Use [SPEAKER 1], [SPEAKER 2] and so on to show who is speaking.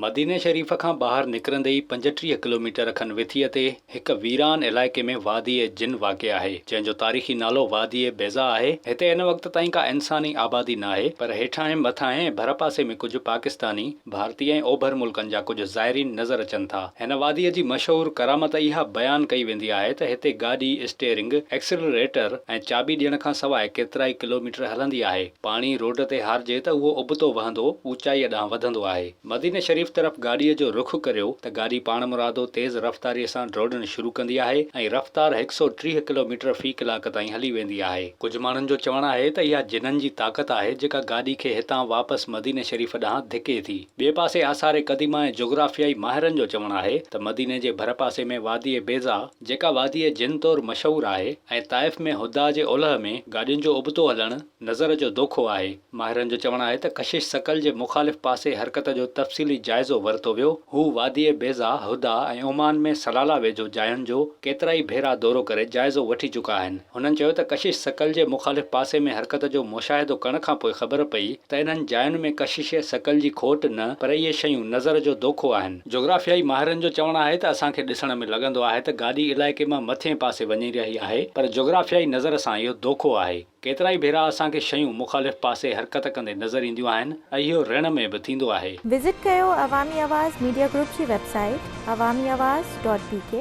[SPEAKER 1] مديني شريف کان ٻاهر نڪرندي ئي 35 ڪلوميٽر کن وٿيء تي هڪ ويران علائقي ۾ واديء جن واقع آهي، جنهن جو تاريخي نالو واديء بيضا آهي. هتي هن وقت تائين ڪا انساني آبادي ناهي، پر هيٺاهين، مٿاهين ۽ ڀرپاسي ۾ ڪجهه پاڪستاني، ڀارتي ۽ اوڀر ملڪن جا ڪجهه زائرين نظر اچن ٿا. هن واديء جي مشهور ڪرامت اها بيان ڪئي ويندي آهي ته هتي گاڏي اسٽيئرنگ، ايڪسلريٽر ۽ چاٻي ڏيڻ کان سواء ڪيترائي ڪلوميٽر هلندي آهي. پاڻي روڊ تي هارجي ته اهو ابتو وهندو اوچائيء ڏانهن وڌندو آهي. مديني شريف طرف گاڏيء جو رخ ڪريو ته گاڏي پاڻمرادو تيز رفتاريء سان ڊوڙڻ شروع ڪندي آهي ۽ رفتار 130 ڪلوميٽر في ڪلاڪ تائين هلي ويندي آهي. ڪجهه ماڻهن جو چوڻ آهي ته اها جنن جي طاقت آهي جيڪا گاڏي کي هتان واپس مديني شريف ڏانهن ڌڪي ٿي. ٻئي پاسي آثار قديمه ۽ جغرافيائي ماهرن جو چوڻ آهي ته مديني جي ڀرپاسي ۾ واديء بيضا، جيڪا واديء جن طور مشهور آهي، ۽ طائف ۾ هديٰ جي اولهه ۾ گاڏين جو ابتو هلڻ نظر جو دوکو آهي. ماهرن جو چوڻ آهي ته ڪشش ثقل جي مخالف پاسي حرڪت جو تفصيلي جائزو ورتو ويو. هو واديء بيضا، هديٰ ۽ عمان ۾ صلاله ويجهو جاين جو ڪيترائي ڀيرا دورو ڪري جائزو وٺي چڪا آهن. هنن چيو ته ڪشش ثقل جي مخالف پاسي ۾ حرڪت جو مشاهدو ڪرڻ کانپوء خبر پئي ته انهن جاين ۾ ڪشش ثقل جي کوٽ نه پر اهي شيون نظر جو دوکو آهن. جغرافيائي ماهرن جو چوڻ آهي ته اسان کي ڏسڻ ۾ لڳندو آهي ته گاڏي علائقي مان مٿئين پاسي وڃي رهي آهي پر جغرافيائي نظر سان اهو دوکو آهي. ڪيترائي ڀيرا اسان کي شيون مخالف پاسي حرڪت ڪندي نظر اينديون آهن ۽ اهو رڻ ۾ به ٿيندو آهي.
[SPEAKER 2] وزٽ ڪيو عوامي آواز ميڊيا گروپ جي website Awami Awaz dot B K.